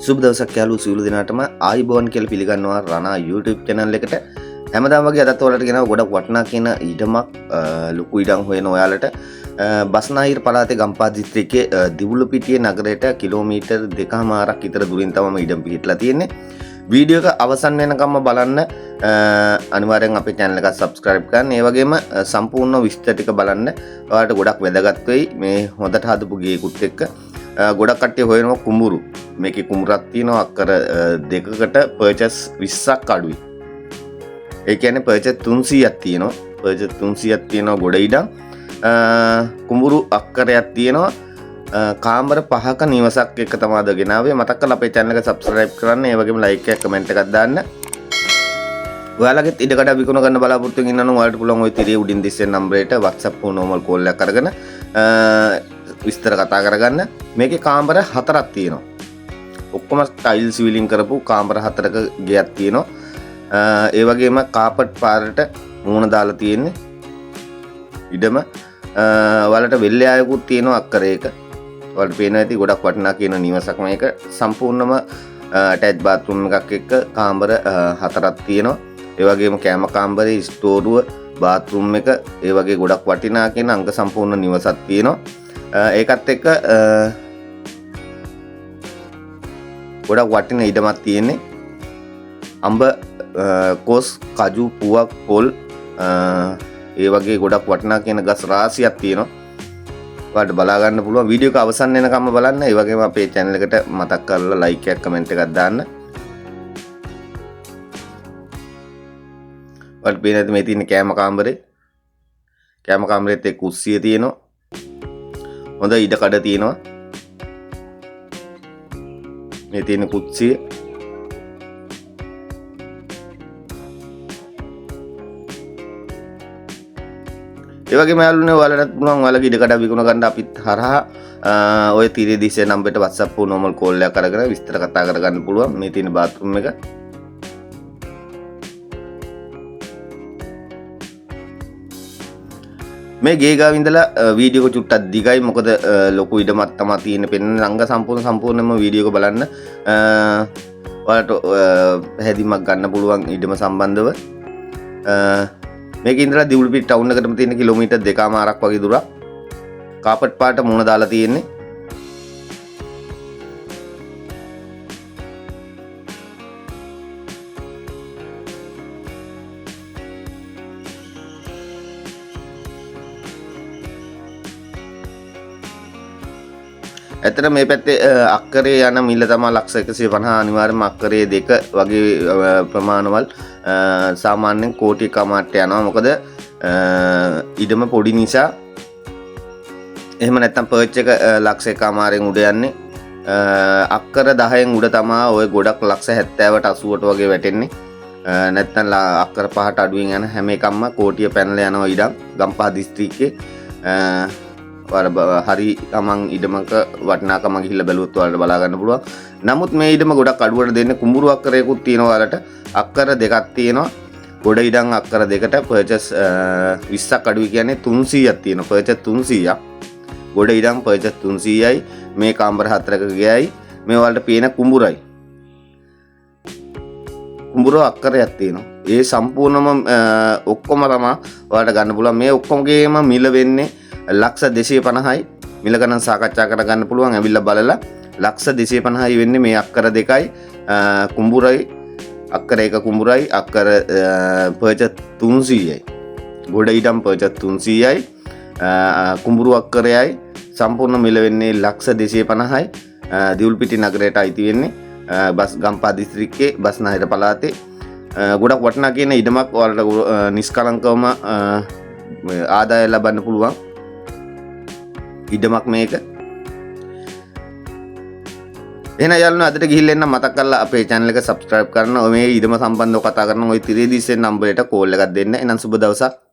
සුබ දවසක් යාළුවෝ සියලු දෙනාටම ආයුබෝවන් කියලා පිළිගන්නවා රණා YouTube channel එකට. හැමදාම වගේ අදත් ඔයාලට ගෙනාව ගොඩක් වටිනා කියන ඉඩමක්, ලොකු ඉඩම් හොයන ඔයාලට බස්නාහිර පළාතේ ගම්පහ දිස්ත්‍රික්කයේ දිවුලපිටිය නගරයට කිලෝමීටර් 2.5ක් විතර දුරින් තමයි ඉඩම් පිහිටලා තියෙන්නේ. වීඩියෝ එක අවසන් වෙනකම්ම බලන්න, අනිවාර්යෙන් අපේ channel එක subscribe කරන්න. ඒ වගේම සම්පූර්ණ විස්තර ටික බලන්න. ඔයාලට ගොඩක් වැදගත් වෙයි මේ හොඳට හදපු ගේකුත් එක්ක. ගොඩක් කට්ටිය හොයනවා කුඹුරු. මේකේ කුඹුරක් තියෙනවා අක්කර දෙකකට පර්චේස් 20ක් අඩුයි. ඒ කියන්නේ පර්චේස් 300ක් තියෙනවා. පර්චේස් 300ක් තියෙනවා ගොඩ ඉඩම්. කුඹුරු අක්කරයක් තියෙනවා. කාමර පහක නිවසක් එක්ක තමයි අද ගෙනාවේ. මතක් කරලා අපේ channel එක subscribe කරන්න. ඒ වගේම like එකක් comment එකක් දාන්න. ඔයාලගෙත් ඉඩකඩ විකුණ ගන්න බලාපොරොත්තු වෙන ඉන්නා නම් ඔයාලට පුළුවන් ඔය තිරේ උඩින් දිස්සෙන නම්බරයට WhatsApp හෝ normal call එකක් අරගෙන විස්තර කතා කරගන්න. මේකේ කාමර හතරක් තියෙනවා. ඔක්කොම ටයිල්ස් වලින් කරපු කාමර හතරක ගෙයක් තියෙනවා. ඒ වගේම කාපට් පාරට මූණ දාලා තියෙන්නේ ඉඩම. ඔයාලට වෙල්යායකුත් තියෙනවා අක්කරයක. ඔයාලට පේනවා ඇති ගොඩක් වටිනා කියන නිවසක් මේක. සම්පූර්ණම ඇටච් බාත්රූම් එකක් එක්ක කාමර හතරක් තියෙනවා. ඒ වගේම කෑම කාමරේ, ස්ටෝරුව, බාත්රූම් එක, ඒ වගේ ගොඩක් වටිනා කියන අංග සම්පූර්ණ නිවසක් තියෙනවා. ඒකත් එක්ක ගොඩක් වටින ඉඩමක් තියෙන්නේ. අඹ, කොස්, කජු, පුවක්, පොල්, ඒ වගේ ගොඩක් වටිනා කියන ගස් රාශියක් තියෙනවා. ඔයාලට බලා ගන්න පුළුවන්. වීඩියෝ එක අවසන් වෙනකම්ම බලන්න. ඒ වගේම අපේ channel එකට මතක් කරලා like එකක් comment එකක් දාන්න. ඔයාලට පේන ඇති මේ තියෙන කෑම කාමරේ. කෑම කාමරෙත් එක්ක කුස්සිය තියෙනවා. හොඳ ඉඩ කඩ තියෙනවා. මේ තියෙන කුස්සිය. ඒ වගේම යාළුවනේ ඔයාලටත් පුළුවන් ඔයාලගේ ඉඩ කඩ විකුණ ගන්න අපිත් හරහා, ඔය තිරේ දිස්සේ නම්බරයට WhatsApp හෝ normal call එකක් අරගෙන විස්තර කතා කරගන්න පුළුවන්. මේ තියෙන බාත්රූම් එක. මේ ගේ ගාව ඉඳලා, වීඩියෝ එක චුට්ටක් දිගයි. මොකද, ලොකු ඉඩමක් තමා තියෙන්නේ පෙනෙන ළඟ. සම්පූර්ණයෙන්ම වීඩියෝ එක බලන්න. ඔයාලට, පැහැදීමක් ගන්න පුළුවන් ඉඩම සම්බන්ධව. මේක ඉඳලා දිවුලපිටි ටවුන් එකටම තියෙන කිලෝමීටර් දෙකමාරක් වගේ දුරක්. කාපට් පාට මුණ දාලා තියෙන්නේ. ඇත්තට මේ පැත්තේ, අක්කරේ යන මිල තමා ලක්ෂ එකසිය පනහ. අනිවාර්යයෙන්ම අක්කරේ දෙක වගේ, ප්‍රමාණවල්, සාමාන්‍යයෙන් කෝටි එකමාරට යනවා. මොකද, ඉඩම පොඩි නිසා. එහෙම නැත්නම් පර්ච් එක, ලක්ෂ එකමාරෙන් උඩ යන්නේ. අක්කර 10න් උඩ තමා ඔය ගොඩක් ලක්ෂ හැත්තෑවට අසුවට වගේ වැටෙන්නේ. නැත්නම් අක්කර 5ට අඩුවෙන් යන හැම එකක්ම කෝටිය පැනලා යනවා ඉඩම් ගම්පහ දිස්ත්‍රික්කේ. ඔයාලා හරි තමන් ඉඩමක වටිනාකම ගිහිල්ලා බැලුවොත් ඔයාලට බලා ගන්න පුළුවන්. නමුත් මේ ඉඩම ගොඩක් අඩුවට දෙන්නේ. කුඹුරු අක්කරයකුත් තියෙනවා ඔයාලට. අක්කර දෙකක් තියෙනවා. ගොඩ ඉඩම් අක්කර දෙකට පර්චේස්, 20ක් අඩුයි කියන්නේ 300ක් තියෙනවා. පර්චේස් 300ක්. ගොඩ ඉඩම් පර්චේස් 300යි. මේ කාමර හතරක ගෙයයි. මේ ඔයාලට පේන කුඹුරයි. කුඹුර අක්කරයක් තියෙනවා. ඒ සම්පූර්ණම, ඔක්කොම තමා ඔයාලට ගන්න පුළුවන්. මේ ඔක්කොමගේම මිල වෙන්නේ ලක්ෂ දෙසිය පනහයි. මිල ගණන් සාකච්ඡා කරගන්න පුළුවන්. ඇවිල්ලා බලලා ලක්ෂ දෙසිය පනහයි වෙන්නේ මේ අක්කර දෙකයි, කුඹුරයි, අක්කර එක කුඹුරයි, අක්කර, පර්ච 300යි. ගොඩ ඉඩම් පර්ච 300යි, කුඹුරු අක්කරයයි. සම්පූර්ණ මිල වෙන්නේ ලක්ෂ දෙසිය පනහයි. දිවුල්පිටි නගරයට අයිති වෙන්නේ. බස් ගම්පහ දිස්ත්‍රික්කයේ බස්නාහිර පළාතේ. ගොඩක් වටිනා කියන ඉඩමක් ඔයාලට, නිෂ්කලංකවම, ආදාය ලබන්න පුළුවන් ඉඩමක් මේක. එහෙනම් යාළුවනේ අදට ගිහිල්ලා එන්න මතක් කරලා අපේ channel එක subscribe කරන්න. ඔය මේ ඉඩම සම්බන්ධව කතා කරන ඔය තිරේ දිස්සේ නම්බරයට කෝල් එකක් දෙන්න. එහෙනම් සුබ දවසක්.